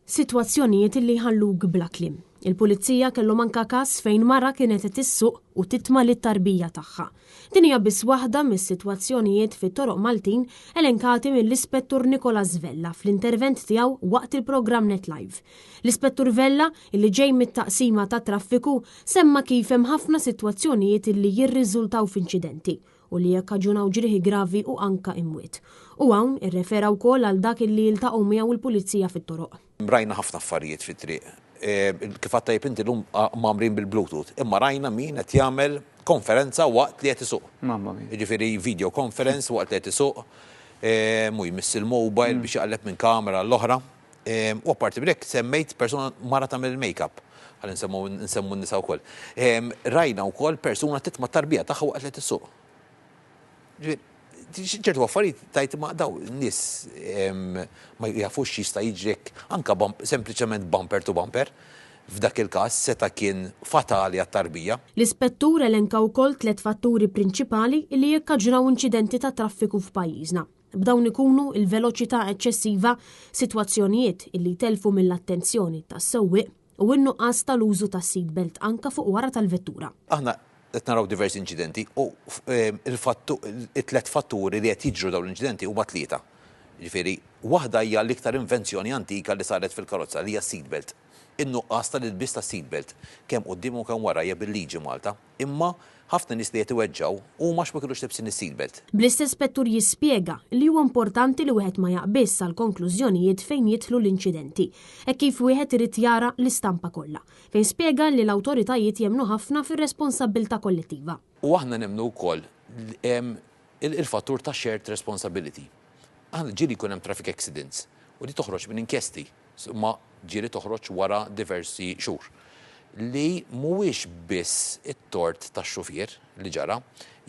Sitwazzjonijiet li jħalluk bla kliem. Il-Pulizija kellhom anka każ fejn mara kienet qed issuq u titma' lit-tarbija tagħha. Din hija biss waħda mis-sitwazzjonijiet fit-toroq Maltin elenkati mill-Ispettur Nicholas Vella fl-intervent tiegħu waqt il-programm Net Live. L-Ispettur Vella, illi ġej mit-taqsima tat-traffiku, semma kif hemm ħafna sitwazzjonijiet illi jirriżultaw f'inċidenti u li jikkaġunaw ġrieħi gravi u anka imwiet. U hawn irrefera wkoll għal dak illi jiltaqgħu miegħu l-Pulizija fit-toroq. Rajna ħafna affarijiet fit-triq. Kif għedt tajjeb inti llum mgħammrin bil-Bluetooth, imma rajna min qed jagħmel konferenza waqt li qed isuq. Mamma mia. Jiġifieri video conference waqt li qed isuq, u jmiss il-mobile biex jaqleb minn kamera għall-oħra. U apparti minn hekk semmejt persuna mara tagħmel il-makeup. Ħalli nsemmu nsemmu n-nisa wkoll. Rajna wkoll persuna titma' t-tarbija tagħha waqt li qed issuq. Ġifieri ċertu affarijiet tgħid ma daw nies ma jafux x'jista' jiġri jekk anke sempliċement bumper to bumper f'dak il-każ seta' kien fatali għat-tarbija. L-Ispettur elenka wkoll tlett fatturi prinċipali li jikkaġunaw inċidenti tat-traffiku f'pajjiżna. B'dawn ikunu l-veloċità eċċessiva, sitwazzjonijiet illi jtellfu mill-attenzjoni tas-sewwieq u n-nuqqas tal-użu tas-seat belt anka fuq wara tal-vettura. Aħna qed naraw diversi inċidenti u it-tlett fatturi li qed jiġru dawn l-inċidenti huma tlieta. Jiġifieri, waħda hija l-iktar invenzjoni antika li saret fil-karozza li hija s-seat belt. In-nuqqas tal-ilbies tas-seat belt, kemm quddiem u kemm wara hija bil-liġi Malta. Imma ħafna nies li qed iweġġgħu huma għax ma kinux lebsin is-seat belt. Bl-istess spettur jispjega li huwa importanti li wieħed ma jaqbiżx għal konklużjonijiet fejn jidħlu l-inċidenti, hekk kif wieħed irid jara l-istampa kollha, fejn spjega li l-awtoritajiet jemmnu ħafna fir-responsabbiltà kollettiva. U aħna nemmnu wkoll il-fattur ta' shared responsibility. Aħna ġieli jkun hemm traffic accidents u di toħroġ minn inkjesti. Imma ġieli toħroġ wara diversi xhur. Li mhuwiex biss it-tort tax-xufier li ġara,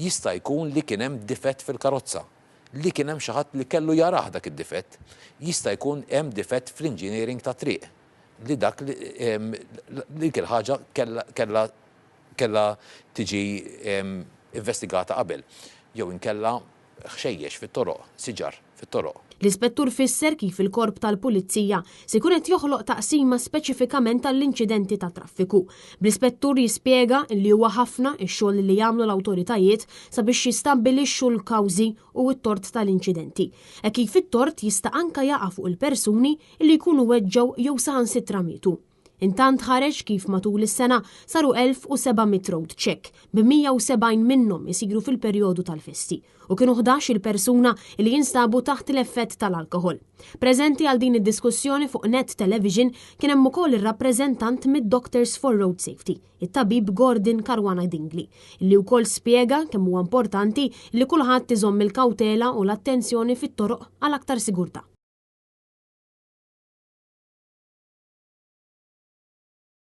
jista' jkun li kien hemm difett fil-karozza, li kien hemm xi ħadd li kellu jarah dak id-difett, jista' jkun hemm difett fl-engineering tat-triq li dak dik il-ħaġa kellha kellha tiġi investigata qabel jew inkella ħxejjex fit-toroq, siġar fit-toroq. L-Ispettur fisser kif il-Korp tal-Pulizija se jkun qed joħloq taqsima speċifikament għall-inċidenti tat-traffiku. Bl-Ispettur jispjega li huwa ħafna x-xogħol li jagħmlu l-awtoritajiet sabiex jistabbilixxu l-kawżi u t-tort tal-inċidenti. Hekk kif it-tort jista' anke jaqa' fuq il-persuni li jkunu weġġgħu jew saħansitra mietu. Intant ħareġ kif matul is-sena saru 1,700 road check, bi 170 minnhom isiru fil-perjodu tal-festi u kienu 11-il persuna li jinstabu taħt l-effett tal-alkoħol. Preżenti għal din id-diskussjoni fuq Net Television kien hemm ukoll ir-rappreżentant mid-Doctors for Road Safety, it-tabib Gordon Caruana Dingli, li wkoll spjega kemm huwa importanti li kulħadd iżomm il-kawtela u l-attenzjoni fit-toroq għal aktar sigurtà.